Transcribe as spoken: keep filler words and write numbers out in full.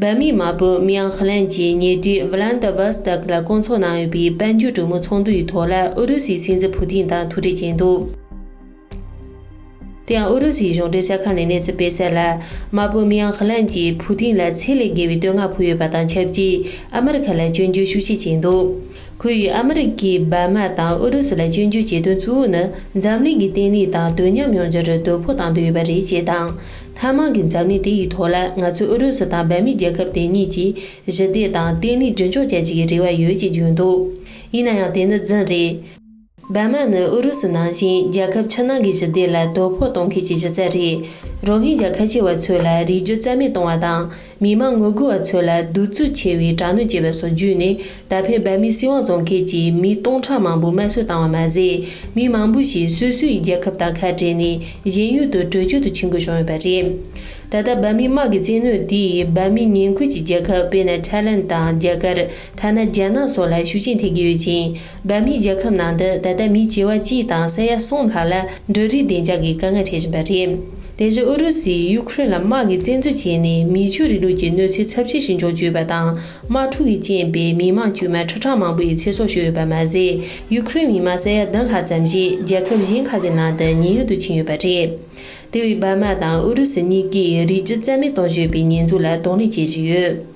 བྷ་མིའི་དམག་དཔོན་མི་ཨང་ཧི་ལན་གྱིས་ཉེ་དུས་ཝི་ལན་ཏི་ཝ་སི་ཏག་ལ་བསྐོང་ཚོགས་གནང་ཡོད་པའི་དཔལ་འབྱོར་གྲོས་མོལ་ཚོགས་འདུ་ཡི་ཐོག་ལ་ཨུ་རུ་སུའི་སྲིད་འཛིན་ཕུ་ཐིན་དང་ཐུག་འཕྲད་བྱས་འདུག་དེ་ཡང་ཨུ་རུ་སུའི་གཞུང་འབྲེལ་གསར་ཁང་ནས་གནས་ཚུལ་སྤེལ་གསལ་ལ། དམག་དཔོན་མི་ཨང་ཧི་ལན་གྱིས་ཕུ་ཐིན་ལ་ཚད་ལས་བརྒལ་བའི་བསྟོད་བསྔགས་ཕུལ་ཡོད་པ་དང་ཆབས་ཅིག་ཨ་མི་རི་ཁ་ལ་སྐྱོན་བརྗོད་ཤུགས་ཆེ་བྱས་འདུག་ཁོ་ཡིས་ཨ་མི་རི་ཀས་འབར་མ་དང་ཨུ་རུ་སུ་ལ་སྐྱོན་བརྗོད་བྱེད་དོན་གཙོ་བོ་ནི། འཛམ་གླིང་གི་ལྟེ་གནས་དང་དོ་མཉམ་ཡོང་རྒྱུར་དོ་ཕོག་བཏང་འདོད་ཡོད་པ་རེད་ཅེས་དང་། སྣ་མང་གི་འཛམ་གླིང་དེ་ཡི་ཐོག་ལ་ང་ཚོས་ཨུ་རུ་སུ་དང་འབར་མའི་རྒྱལ་ཁབ་དེ་གཉིས་ཀྱི་ཞི་བདེ་དང་ལྟེ་གནས་རྒྱུན་འཁྱོངས་བྱ་རྒྱུའི་རེ་བ་ཡོད་ཅེས་བརྗོད་འདུག་ཡིན་ན་ཡང་དེ་ནི་རྫུན་རེད། འབར་མ་ནི་ཨུ་རུ་སུ་ནང་བཞིན་རྒྱལ་ཁབ་ཕྱི་ནང་གི་ཞི་བདེ་ལ་དོ་ཕོག་གཏོང་མཁན་གྱི་གཞི་རྩ་རེད། རོ་ཧིན་རྒྱ་ཁ་ཆེ་བ་ཚོ་ལ་རིགས་རྒྱུད་རྩ་མེད་གཏོང་བ་དང་། མི་མང་ངོ་རྒོལ་བ་ཚོ་ལ་གདུག་རྩུབ་ཆེ་བའི་དྲག་གནོན་བྱས་པ་སོགས་བརྒྱུད་ནས། ད་ཕན་འབར་མའི་སྲིད་དབང་བཟུང་མཁན་གྱིས་མི་སྟོང་ཕྲག་མང་པོ་དམར་གསོད་བཏང་བ་མ་ཟད། མི་མང་པོ་ཞིག་སོ་སོའི་རྒྱལ་ཁབ་དང་ཁ་བྲལ་ནས་གཞན་ཡུལ་དུ་བྲོས་བྱོལ་དུ་ཕྱིན་དགོས་བྱུང་ཡོད་པ་རེད། ད་ལྟ་འབར་མའི་དམག་གི་བཙན་གནོན་དེས་འབར་མའི་ཉེ་འཁོར་གྱི་རྒྱལ་ཁབ་དཔེར་ན་ཐའི་ལན་དང་རྒྱ་གར། ཐ་ན་རྒྱ་ནག་སོགས་ལ་ཤུགས་རྐྱེན་ཐེབས་ཀྱི་ཡོད་ཅིང་། འབར་མའི་རྒྱལ་ཁབ་ནང་དུ་ད་ལྟ་མི་བྱེ་བ་གཅིག་དང་ས་ཡ་གསུམ་ལྷག་ལ་འབྲུ་རིགས་བདེ་འཇགས་ཀྱི་དཀའ་ངལ་འཕྲད་བཞིན་པ་རེད། དེ་བཞིན་ཨུ་རུ་སུས་ཡུ་ཁུ་རེན་ལ་དམག་གིས་བཙན་འཛུལ་བྱས་ནས་མེ་མཆོད་རིང་ལུགས་ཀྱི་གནོད་འཚེ་ཚབས་ཆེ་ཞིག་འཇོག་བཅུག་ཡོད་པ་དང་། དམག་འཁྲུག་གི་རྐྱེན་པས་མི་མང་དཀྱུས་མ་ཁྲི་ཕྲག་མང་པོ་ཡི་ཚེ་སྲོག་ཤོར་ཡོད་པ་མ་ཟད། ཡུ་ཁུ་རེན་མི་མང་ས་ཡ་བདུན་ལྷག་ཙམ་ཞིག་རྒྱལ་ཁབ་གཞན་ཁག་གི་ནང་དུ་ཉེན་གཡོལ་དུ་ཕྱིན་ཡོད་པ་རེད། དེ་བས་འབར་མ་དང་ཨུ་རུ་སུ་གཉིས་ཀས་རིགས་རྒྱུད་རྩ་མེད་གཏོང་བཞིན་པའི་ཉེས་འཛུགས་ལ་གདོང་ལེན་བྱེད་བཞིན་ཡོད།